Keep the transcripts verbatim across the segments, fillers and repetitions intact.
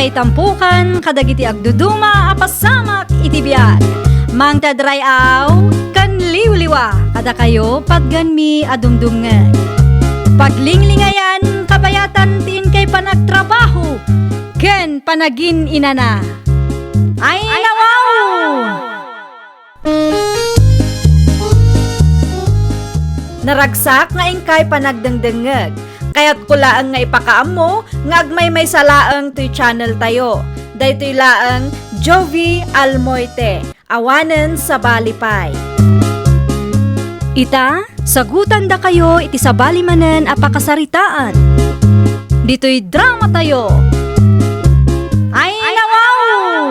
Itampukan kadagiti agduduma a pasamak iti biag. Mangted ray-aw ken liwliwa kadakayo patgenmi a dumdumngeg. Paglinglingayan kabayatan ti inkay panagtrabaho ken panagin-inana. Ay, nawaw! Naragsak nga inkay panagdengdengngeg. Kayatko laeng nga ipakaammo nga agmaymaysa laeng toy channel tayo. Daytoy laeng Jovie Almoite, awanen sabali pay. Ita, sagutandakayo iti sabali manen a pakasaritaan. Ditoy drama tayo. Ay, nawaw!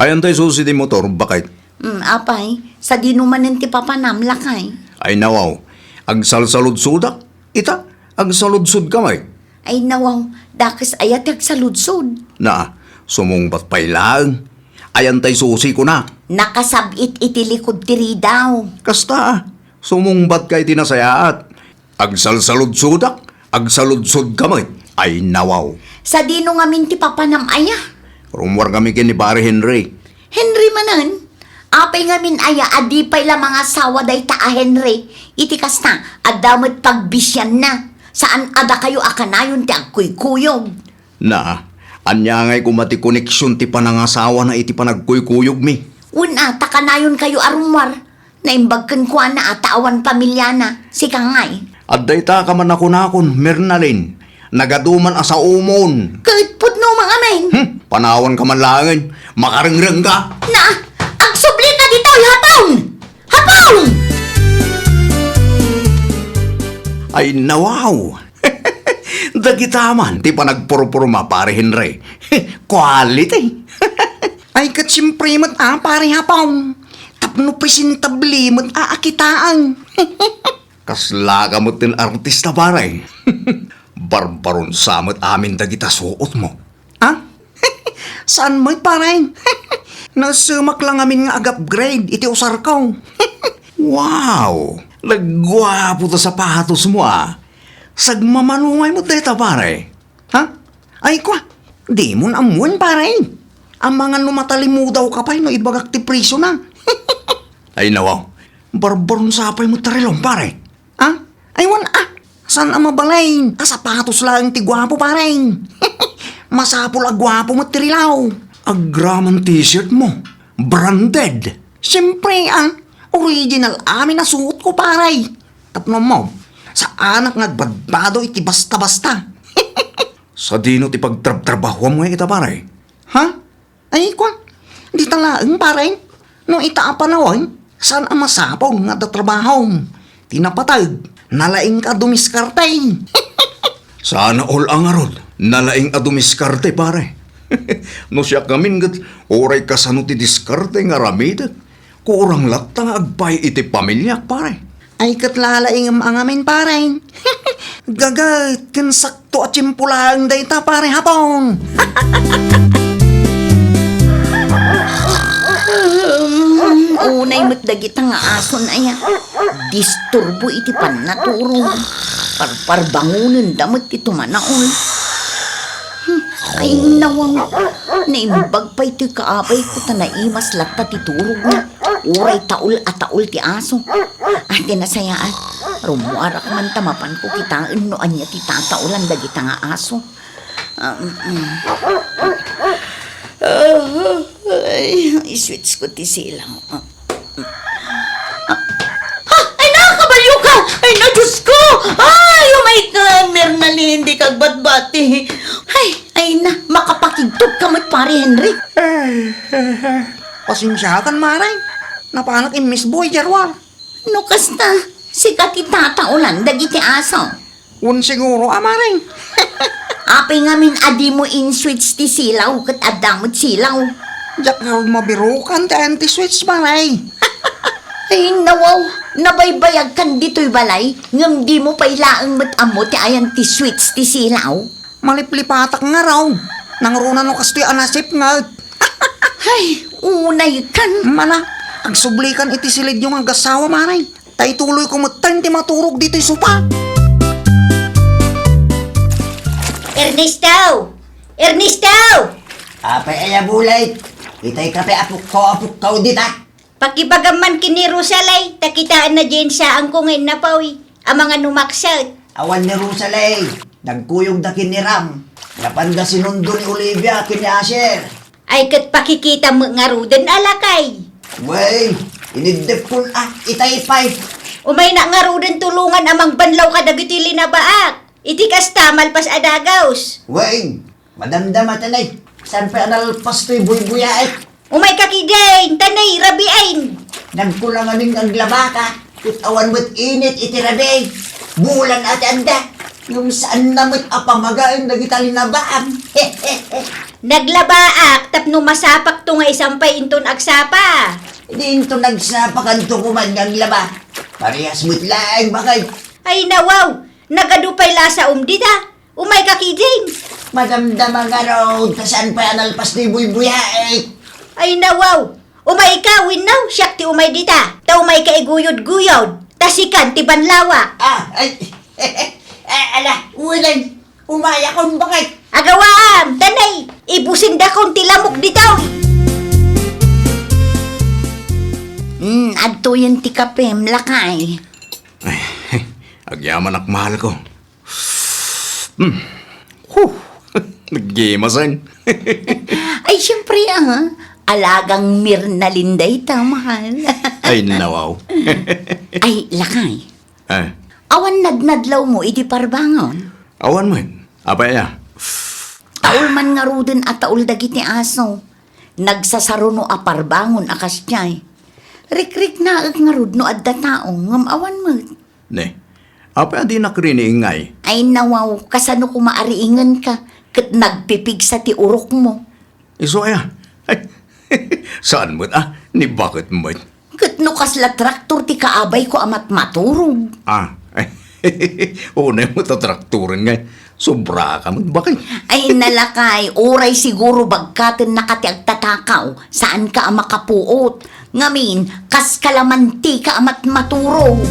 Ayan tay susi ti motor, bakay? Mm, apay, sadino manen ti papanam, lakay? Ay, nawaw, agsalsaludsodak. Ita, agsaludsodka met. Ay, nawaw, dakes aya ti agsaludsod? Na, sumungbat pay laeng. Ayan tay susi, kuna. Nakasab-it iti likud ti ridaw. Kasta, sumungbatka iti nasayaat. Agsalsaludsodak, agsaludsodka met. Ay, nawaw. Sadino ngamin ti papanam aya? Rummuar kami ken ni Pare Henry. Henry manen? Apay ngamin aya a di pay la mangasawa dayta a Henry? Iti kasta, adda met pagbisianna. Saan a dakayo a kanayon ti agkuykuyog. Na, ania ngay koma ti koneksion ti panangasawana iti panagkuykuyogmi? Wen a, ta kanayonkayo a rummuar. Naimbag kenkuana a ta awan pamiliana, sika ngay. Adda ita ka man a kunakon, Mernalin. Nagaduman a saomon. Ket pudno mangamin. Hmm, panawanka man laengen. Makarengrengka. Na, agsublika ditoy, Hapon! Hapon! Ay, nawaw. Dagita man ti panagpurpurma, Pare Henry. Quality. Ay, ket siempre met a, Pare Hapon. Tapno presentable met a, a kitaen. Kaslaka met ti artista, pare. Barbaron sa met amin dagita suotmo. Ha? Saan met, pare? Nasemak la ngamin nga ag-upgrade iti usarko. Wow! Nagguapo ta sapatosmo, a. Sagmamano ngay met dayta, pare. Ha? Ay, kua, dimon ammoen, pare. Amangan no matalimudawka pay no ibagak ti presiona. Ay, nawaw. Barbaron sa pay met ti relom, pare. Ha? Ay, wen a. Saan a mabalin a sapatos laeng ti guapo, pare? Masapul a guapo met ti rilaw. Agraman t-shirtmo. Branded. Siempre, a. Original amin a suotko, pare. Tapno ammo, saanak nga agbadbado iti basta-basta. Sadino ti pagtrabtrabahuam ngay ita, pare? Ha? Ay, kua, dita laeng, pare. No ita a panawen, saan a masapul nga adda trabahom? Ti napateg, nalaingka a dumiskarte. Sana all a ngarud, nalaing a dumiskarte, pare. No siak ngamin ket, uray kasano ti diskarte nga aramidek. Kurang latta nga agpaay iti pamiliak, pare. Ay, ket lalaingem a ngamin, pare. Gaget ken sakto a tiempo laeng dayta, pare Hapon. Unay met dagita nga ason aya. Disturbo iti pannaturog. Parparbangonenda met ti tumanaol. Hmm, ay, nawaw. Naimbag pay toy kaabayko ta naimas latta ti turogna. Uray taul a taul ti aso. Ah, ti nasayaat. Rummuarak man ta mapanko kitaen no ania ti tataolan dagita nga aso. Um, um. Ah, ay, i-switch ko ti silaw. Ah, ah, ay na, kabalyo ka! Ay na, Diyos ko! Ay, umay ka, Mernalin, di kagbatbati. Ay, ay na, makapakigtot ka met, Pare Henry. Eh, eh, eh. Pasensiakan, Mare. Napanak immisbo, idiay ruar. No kasta, sika ti tataolan dagiti aso. Wen siguro a, Mare. Apay ngamin a dimo in-switch ti silaw ket adda met silaw? Diak ngarud mabirukan ti anti-switch, Mare. Ay, nawaw, nabaybayagkan ditoy balay, ngem dimo pay laeng met ammo ti ayan ti switch ti silaw? Maliplipatak ngarud. Nangruna no kastoy a nasipnget. Ay, unay kan. Mana, agsublikan iti silidyo nga agasawa, Mare. Ta ituloyko metten ti maturog ditoy sopa. Ernesto! Ernesto! Apay aya bulay? Itay kape apukkaw, apukkaw dita. Pakibagam man ken ni Rosalay, ta kitaenna diay saanko nga innapaw, amangan no makset. Awan ni Rosalay, nagkuyogda ken ni Ram. Napanda sinundo ni Olivia ken ni Asher. Ay, ket pakikitam met ngaruden a lakay. Wen, iniddeppon a, itay pay. Umaynak ngaruden tulongan a mangbanlaw kadagiti linabaak. Iti kasta, malpas a dagus. Wen, madamdama tanay. Saan pay a nalpas toy buybuyaek? Umayka kidin, tanay, rabiin. Nagkulangamin nga aglabaka. Ket awan met init iti rabii. Bulan a ti adda. Ngem saanna met a pamagaen dagita linabaam. Naglabaak tapno masapakto nga isan pay inton agsapa. Idi inton agsapakanto koma nga aglaba. Parehas met laeng, bakay. Ay, nawaw! Nagadu pay la a saom dita. Umayka kidin. Madamdama ngarud ta saan pay a nalpas ti buybuyaek. Ay, nawaw! Umayka wenno siak ti umay dita. Ta umayka iguyod-guyod. Ta sikan ti banlawak. Ah, ay. Ah, ala, ulen. Umayakon, bakay. Agawaam, tanay. Ibusendakon ti lamok ditoy. Hmm, adtoyen ti kapem, lakay. Ay, agyamanak, mahalko. Hmm. Huh. Naggimasen. Ay, siyempre, ah. Alagang Mirna Linda ita, mahal. Ay, nawaw. Ay, lakay. Eh. Awan nadnadlawmo iti parbangon? Awan met. Apay aya? Taul man ngaruden a taul dagiti aso. Nagsasaruno a parbangon a kasdiay. Rikriknaek ngarud no adda tao, ngem awan met. Ne, apay a dinak riiningay? Ay, nawaw, kasano koma a riingenka? Ket nagpipigsa ti urokmo. Isu aya? Ay, saan met a, ni baket met. Ket no kasla traktor ti kaabayko a matmaturog. Ah, unay met a traktoren ngay. Sobra ka met, bakit? Ay, nalakay, uray siguro bagkaten naka ti agtatakaw, saan ka a makapuot. Ngamin, kas kalamanti ka a matmaturog.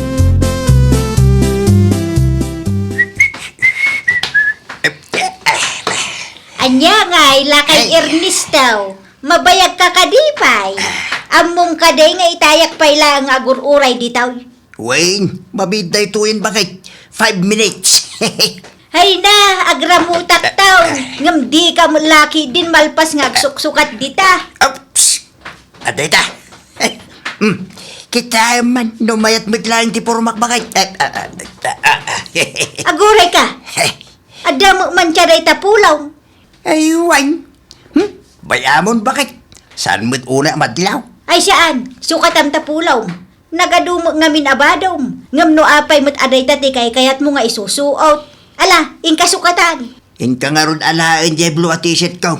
Ania ngay, lakay Ernesto? Mabayag ka kadi pay? Ammom kadi nga itayak pay laeng nga agur-uray ditoy? Wen, mabiit daytoyen, bakit? Five minutes. Hay na, agramutak taw. Ngem di ka met la kidin malpas nga agsuksukat dita. Oops! Adda ita. Hmm. Kitaem man, no mayat met laeng ti pormak, bakit? Aguray ka. Adda met man dayta pulong. Ay, wen. Hmm? Bay-amon, bakit? Saan met unay a madlaw? Ay, saan. Sukatam ta pulong. Nagadu met ngamin a badom. Ngem no apay met a dayta ti kaykayatmo nga isusuot. Ala, inka sukatan. Inka ngarud alaen diay blue a t-shirt ko.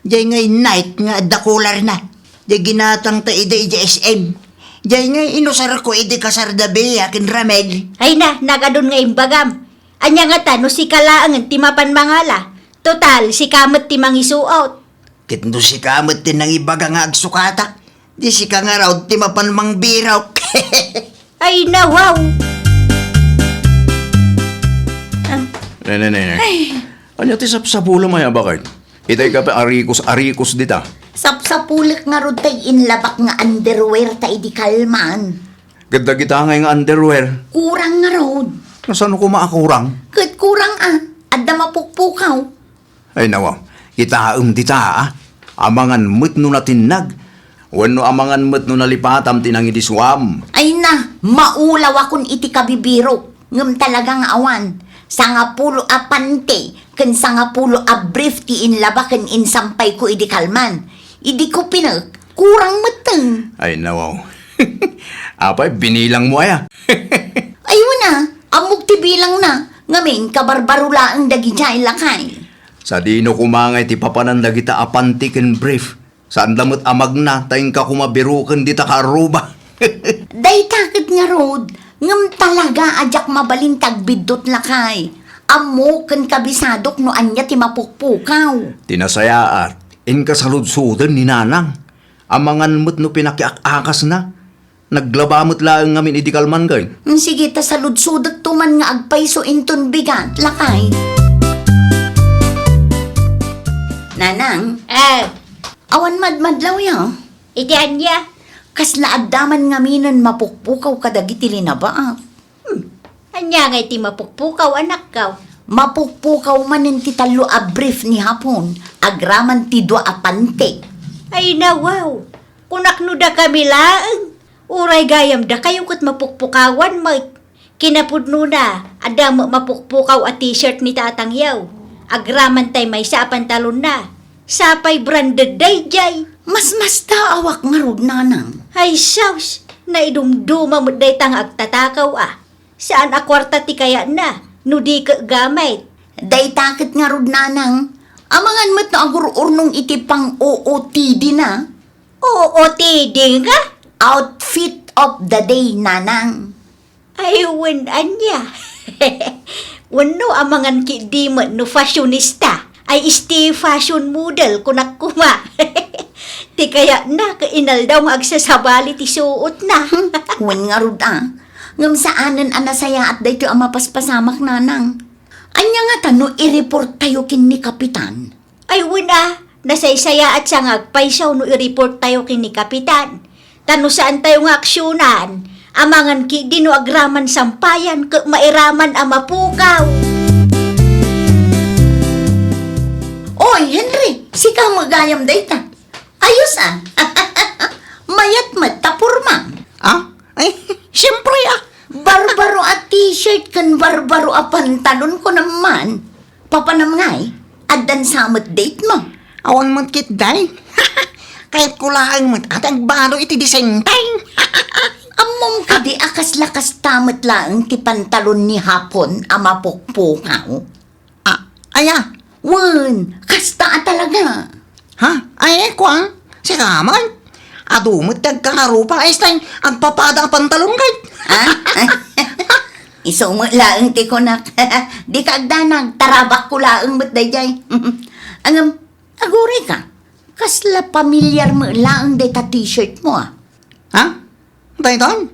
Diay ngay Nike nga adda collar na. Diay ginatang ta idi idiay S M. Diay ngay inusar ko idi kasar da Bea ken Ramel. Ay na, nagadun nga imbagam. Ania ngata no sika laengen ti mapan mangala? Total, sika met ti mangisuot. Ket no sika met ti nangibaga nga agsukatak, di sika ngarud ti mapan mangbirok. Ay, nawaw! Ah. Ne, ne, ne, ne. Ay. Ania ti sapsapulem aya, bakit? Itay ka pa arikos-arikos dita. Sapsapulek ngarud tay inlabak nga underwear ta idi kalman. Ket dagita ngay nga underwear? Kurang ngarud. Kasano koma a kurang? Ket kurang a, adda mapukpukaw. Ay, nawa, kitaem dita, a. Amangan met no natinnag, wenno amangan met no nalipatam ti nangidisuam. Ay na, maulawakon iti kabibirok, ngem talaga nga awan. Sangapulo a panty ken sangapulo a brief ti inlaba ken insampayko idi kalman. Idi ko pinek, kurang metten. Ay, nawaw. Apay, binilangmo aya? Ay, wen a, ammok ti bilangna. Ngamin, kabarbaro laeng dagidiay, lakay. Sadino koma ngay ti papanan dagita a panty ken brief? Saanda met a magna, ta inka koma biroken dita kaarruba. Dayta ket ngarud, ngem talaga a diak mabalin ti agbiddut, lakay. Ammok ken kabisadok no ania ti mapukpukaw. Ti nasayaat, inka saludsoden ni Nanang. Amangan met no pinakiak-akasna. Naglaba met laeng ngamin idi kalman, ken? Mm, sige, ta saludsodekto man nga agpayso inton bigat, lakay. Nanang, eh, awan madmadlawyo? Iti ania? Kasla adda man ngaminen mapukpukaw kadagiti linabaak. Hmm. Ania ngay ti mapukpukaw, anakko? Mapukpukaw manen ti tallo a brief ni Hapon, agraman ti dua a panty. Ay, nawaw. Kunak no dakami laeng. Uray gayam dakayo ket mapukpukawan met. Kinapudnona, adda met mapukpukaw a t-shirt ni tatangyo. Agraman tay maysa a pantalonna. Sapay branded daydiay. Masmastaawak ngarud, nanang. Ay, sus! Naidumduma met dayta nga agtatakaw, a. Saan a kuarta ti kayatna, no di ket gamit. Dayta ket ngarud, nanang. Amangan met no agur-urnong iti pang-O O T D na. O O T D nga? Outfit of the day, nanang. Ay, wen ania? Wenno amangan ketdi met no fashionista. Ay, isti fashion model, kunak koma. Ti kayatna, ket inaldaw nga agsasabali ti suotna. Wen ngarud, a. Ngem saanen a nasayaat daytoy a mapaspasamak, nanang. Ania ngata no i-report tayo ken ni Kapitan? Ay, wen a, nasaysayaat sa nga agpayso no i-report tayo ken ni Kapitan. Ta no saan tayo nga aksyonan, amangan ketdi no agraman sampayan ket mairaman a mapukaw. Oy, Henry, sika met gayam dayta. Ayos, a. Mayat met ta porma. Ah? Ay, siyempre, a. Barbaro a t-shirt ken barbaro a pantalon, kunam man. Papanam ngay, addan sa met date mo? Awan met ketdi. Kayatko laeng met a ti agbaro iti design tay. Ammom kadi a kasla kasta met laeng ti pantalon ni Hapon a mapukpukaw? Ah, aya? Wen, kasta a talaga. Ha? Ay, kua? Sika man? Adu met ti agkakarupa, ay, tay agpapada a pantalon kay. Ha? Isu met laeng ti kunak. Dika agdanag, tarabakko laeng met daydiay. Ngem, aguray ka. Kasla pamilyar met laeng dayta t-shirt mo, a. Ha? Daytoy?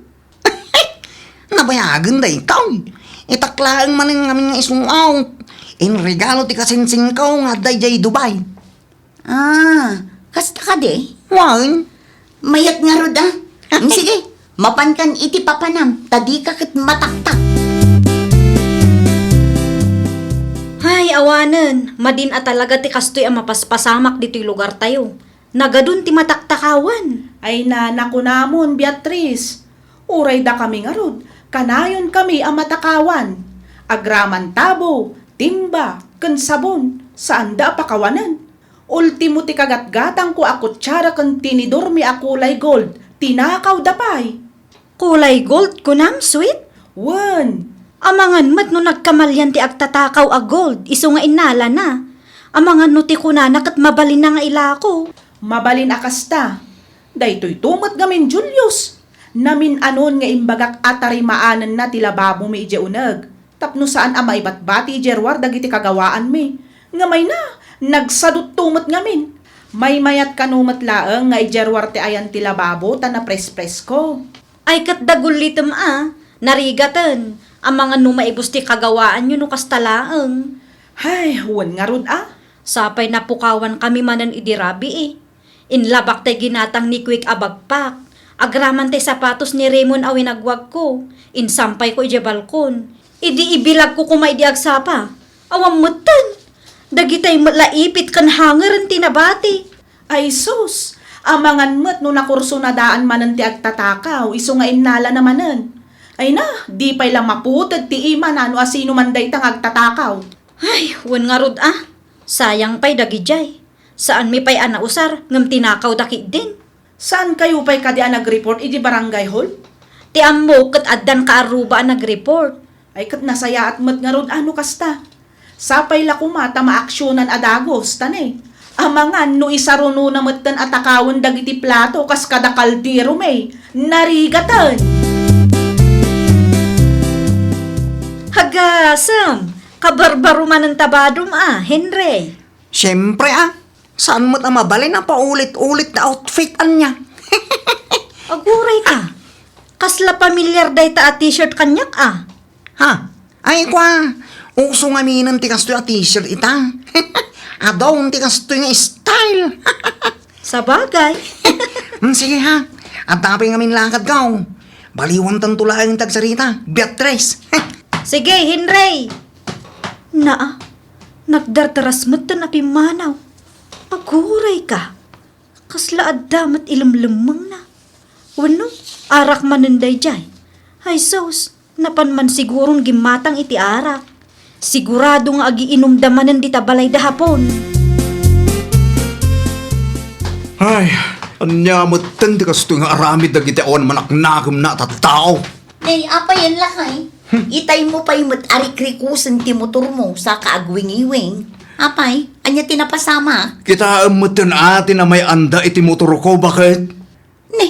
Nabayagen daytoy. Itak laeng manen ngamin nga isuot. Inregalo ti kasingsingko nga adda idiay Dubai. Ah, kasta kadi? Wen. Mayat ngarud, a. Mm, sige, mapankan iti papanam, ta dika ket mataktak. Ay, awanen, madin a talaga ti kastoy a mapaspasamak ditoy lugartayo. Nagadun ti mataktakawan. Ay, nana, kunamon, Beatriz, uray dakami ngarud, kanayonkami a matakawan. Agraman tabo, timba, ken sabon, saanda a pakawanen. Ultimo ti kagatgatangko a kutsara ken tinidormi a kulay gold, tinakawda pay. Kulay gold, kunam, sweet? Wen. Amangan met no nagkamalian ti agtatakaw a gold, isu nga innalana. Amangan no ti kunana ket mabalinna nga ilako. Mabalin a kasta. Daytoyto met ngamin, Julius. Namin-anon nga imbagak a tarimaanenna ti lababomi idiay uneg, tapno saan a maibatbati idiay ruar dagiti kagawaanmi. Ngem ay na, nagsadutto met ngamin. Maymayat kano met laeng nga idiay ruar ti ayan ti lababo ta naprespresko. Ay, ket dagullitem a, narigaten, amangan no maibus ti kagawaanyo no kasta laeng. Hay, wen ngarud a. Sapay napukawankami manen idi rabii. Inlabak tay ginatang ni Quick a bagpak. Agraman tay sapatos ni Raymond a winagwagko. Insampayko idiay balkon. Idi ibilagko koma idi agsapa, awan metten. Dagitay met la ipit ken hangeren ti nabati. Ay sus! Amangan met no nakursunadaan manen ti agtatakaw, isu nga innalana manen. Ay na, di pay la maputed ti imana no asino man dayta nga agtatakaw. Ay, wen ngarud a. Sayang pay dagidiay. Saanmi pay a nausar, ngem tinakawda ketdin. Saankayo pay kadi a nag-report iti barangay hall? Ti ammok ket addan kaarruba a nag-report. Ay, ket nasayaat met ngarud a no kasta. Sapay la koma ta maaksyonan a dagus, ta ne, amangan no isarunona metten a takawen dagiti plato kas kada kaldero, may narigaten. Hagasem, kabarbaro manen ta badom a, Henry. Siyempre a, saan met a mabalin a paulit-ulit nga outfit ania. Aguray ka. Kasla pamilyar dayta a t-shirt kaniak a. Ha? Ay, kua, uso ngaminen ti kastoy a t-shirt ita. Adun ti kastoy nga style. Sabagay. Hmm, sige ha. Adda pay ngamin lakadko. Baliwantanto laeng ti agsarita, Beatrice. Sige, Henry. Naa, nagdardaras metten a pimmanaw. Aguray ka. Kasla adda met ilemlemmengna. Wenno, arak manen daydiay. Ay sus, napan man siguron gimmatang iti arak. Sigurado nga agiinumda manen dita balayda Hapon. Ay, ania metten ti kastoy nga aramid dagiti awan manaknakemna a tattao? Nay, apay, lakay? Itaymo pay met a rikrikusen ti motormo, saka agwingiwing. Apay, ania ti napasamak? Kitaem metten a ti namay-anda iti motorko, baket? Ne,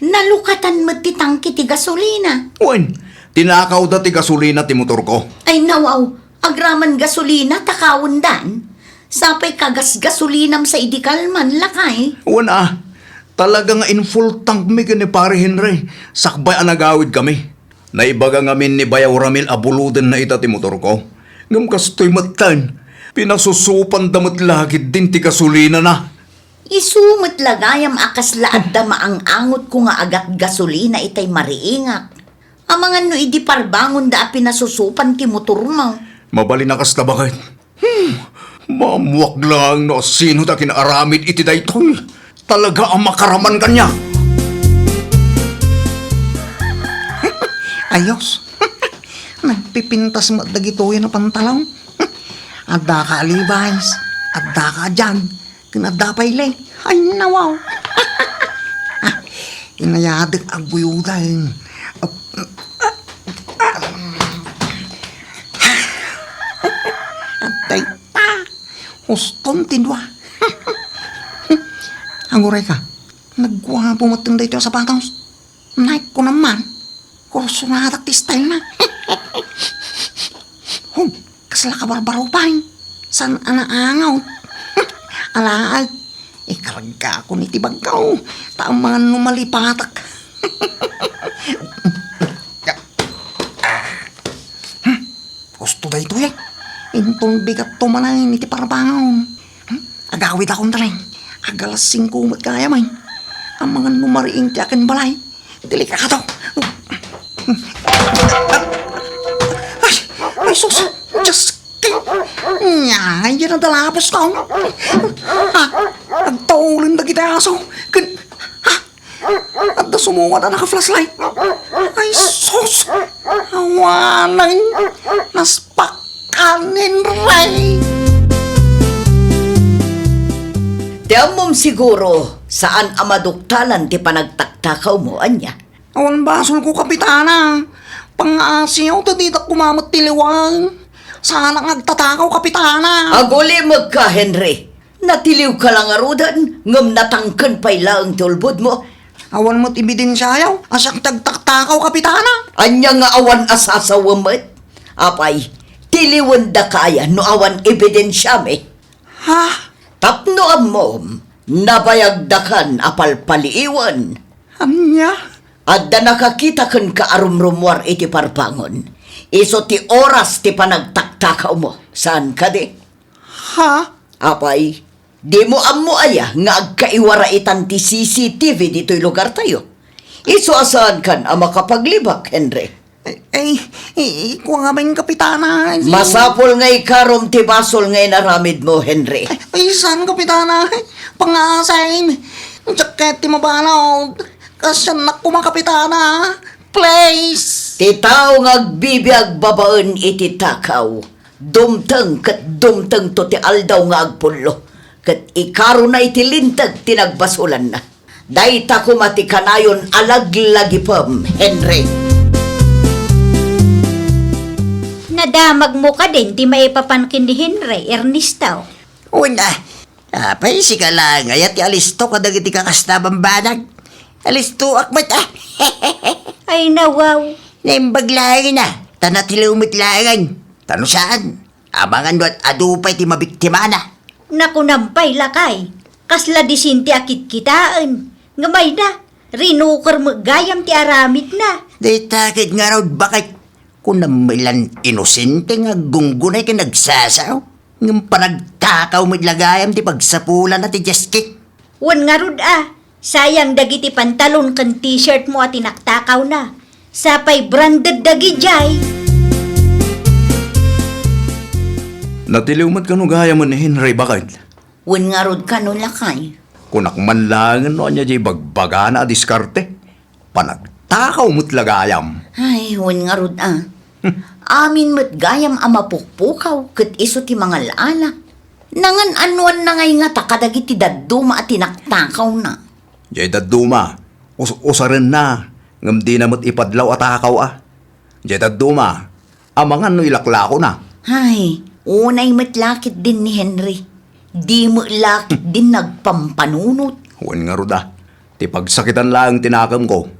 nalukatan met ti tangke ti gasolina. Wen, tinakawda ti gasolina ti motorko. Ay, nawaw, agraman gasolina, takawendan. Sapay kagasgasolinam sa idi kalman, lakay. Wen a, talaga nga in-full tank mi ken ni Pare Henry, sakbay a nagawidkami. Naibaga ngamin ni Bayaw Ramil a bulodenna ita ti motorko. Ngem kastoy metten, pinasusupanda met la ketdin ti gasolinana. Isu met la gayam a kasla adda maang-angotko nga agatgasolina itay mariingak. Amangan no idi parbangonda a pinasusupan ti motormo. Mabalin a kasta, baket. Hmm, maammoak laeng no asino ti akin-aramid iti daytoy. Talaga a makaraman kaniak. Ayos. Nagpipintas met dagitoy a pantalon. Adda ka Levi's, adda ka John, ken adda pay Lee. Ay, nawaw. Inayadek a buyudan. Dayta, huston ti dua. Aguray ka, nagguapo met daytoy a sapatos. Nike ko naman. Kursunadak ti style na. Hum, kasla kabarbaro pay. Saan a naangaw? Alaag, ikargakon iti bagko. Ta amangan no malipatak. Hmm, husto daytoy, eh. Inton bigatto manen iti parbangon. Hmm? Agawidakon ta, Neng. Agalas singko met gayam, eh. Amangan no mariing ti akin balay. Delikado. Ay, ay, sus. Diyos ko. Nia, yan ang dalapos ko. Ha? Agtaulen dagiti aso. Ken, ha? Adda sumungad a naka-flashlight. Ay, sus! Awanen! Naspak ka, Henry! Ti ammom siguro, saan a maduktalan ti panagtaktakawmo, ania? Awan basolko, Kapitana. Pangaasiaw ta ditak kumamet ti liwang. Saanak nga agtatakaw, Kapitana. Agulimekka, Henry. Natiliwka la ngaruden, ngem natangken pay laeng ti ulbodmo. Awan met ebidensiayo a siak ti agtaktakaw, Kapitana. Ania nga awan a sasawen met? Apay, tiliwendaka aya no awan ebidensiami? Ha? Tapno ammom, nabayagdakan a palpaliiwen. Ania? Adda nakakita kenka a rumrumuar iti parbangon. Isu ti oras ti panagtaktakawmo. Saan kadi? Ha? Apay, dimo ammo aya nga agkaiwaraitan ti C C T V ditoy lugartayo? Isu a saankan a makapaglibak, Henry. Ay, ay, i-, ikuamin, Kapitana. Masapul nga ikarom ti basol nga inaramidmo, Henry. Ay, saan, Kapitana? Pangasim. Jacket ti mabalud. Kasiannak koma, Kapitana. Please. Ti tao nga agbibiag babaen iti takaw, dumteng ket dumtengto ti aldaw nga agpullo, ket ikarona iti linteg ti nagbasolanna. Dayta koma ti kanayon a laglagipem, Henry. Nadamagmo kadin ti maipapan ken ni Henry, Ernesto? Wen a, apay, sika laeng aya ti alisto kadagiti kakasta, bambanag? Alistoak met, a. Ay, nawaw. Naimbag laeng a, ta natiliw met laengen. Ta no saan, amangan no ad-adu pay ti mabiktimana. Nakunam pay, lakay, kasla disin ti akitkitaen. Ngem ay na, rinuker met gayam ti aramidna. Dayta ket ngarud, baket, kunam met lan inosente nga aggunggunay ken agsasao. Ngem panagtakaw met la gayam ti pagsapulanna ti Jess Cake. Wen ngarud a, sayang dagiti pantalon ken t-shirt mo a tinaktakawna. Sapay branded dagidiay. Natiliw met kano gayamen ni Henry, baket? Wen ngarud kano, lakay? Kunak man laengen no ania diay bagbagana a diskarte. Panagtakaw met la gayam. Ay, wen ngarud a. Hmm. Amin met gayam a mapukpukaw ket isu ti mangal-ala. Nangan-anuanna ngay ngata kadagiti dadduma a tinaktakawna. Jay dadduma, us-, usarenna, ngem dina met ipadlaw a takaw a. Jay dadduma, amangan no ilaklakona. Ay, unay met la ketdin ni Henry. Di met la ketdin nagpampanunot. Wen ngarud a, ti pagsakitan laeng ti nakemko.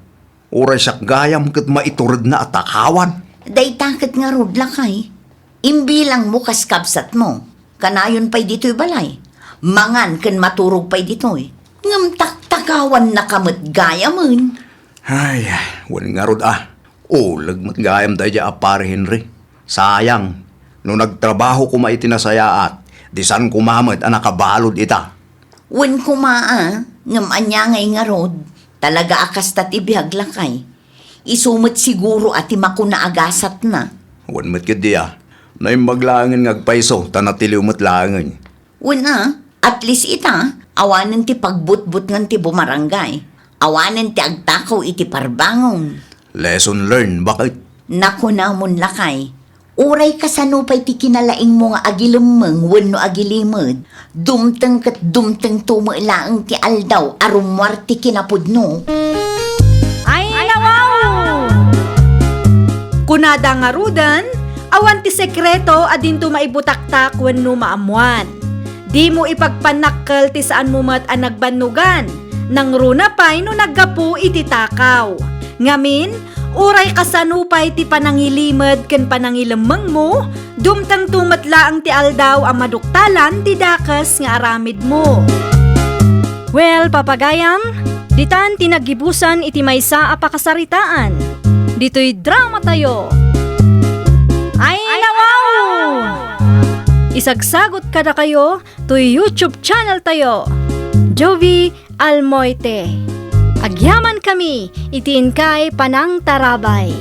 Uray siak gayam ket maituredna a takawan. Dayta ket ngarud, lakay. Imbilangmo kas kabsatmo. Kanayon pay ditoy balay. Mangan ken maturog pay ditoy. Ngem taktakawannaka met gayamen. Ay, wen ngarud a. Uleg met gayam daydiay a Pari Henry. Sayang, no nagtrabaho koma iti nasayaat, di saan koma met a nakabalud ita. Wen koma a, ngem ania ngay ngarud, talaga a kasta ti biag, lakay. Isu met siguro a ti makuna a gasatna. Wen met ketdi a, naimbag laengen nga agpayso ta natiliw met laengen. Wen a, at least ita, awanen ti pagbutbutngan ti bumarangay. Awanen ti agtakaw iti parbangon. Lesson learned, baket? Nakunamon, lakay. Uray kasano pay ti kinalaingmo nga agilemmeng wenno agilimed, dumteng ket dumtengto met laeng ti aldaw a rummuar ti kinapudno. Ay, nawaw! Kunada ngaruden, awan ti sekreto a dinto maibutaktak wenno maammuan. Dimo ipagpannakkel ti saanmo met a nagbannogan, nangruna pay no naggapu iti takaw. Ngamin, uray kasano pay ti panangilimed ken panangilemmengmo, dumtengto met laeng ti aldaw a maduktalan ti dakes nga aramidmo. Well, papagayam, ditan ti naggibusan iti maysa a pakasaritaan. Ditoy dramatayo. Ay, nawaw! Isagsagot kadakayo toy YouTube channel tayo, Jovie Almoite. Agyamankami iti inkay panangtarabay.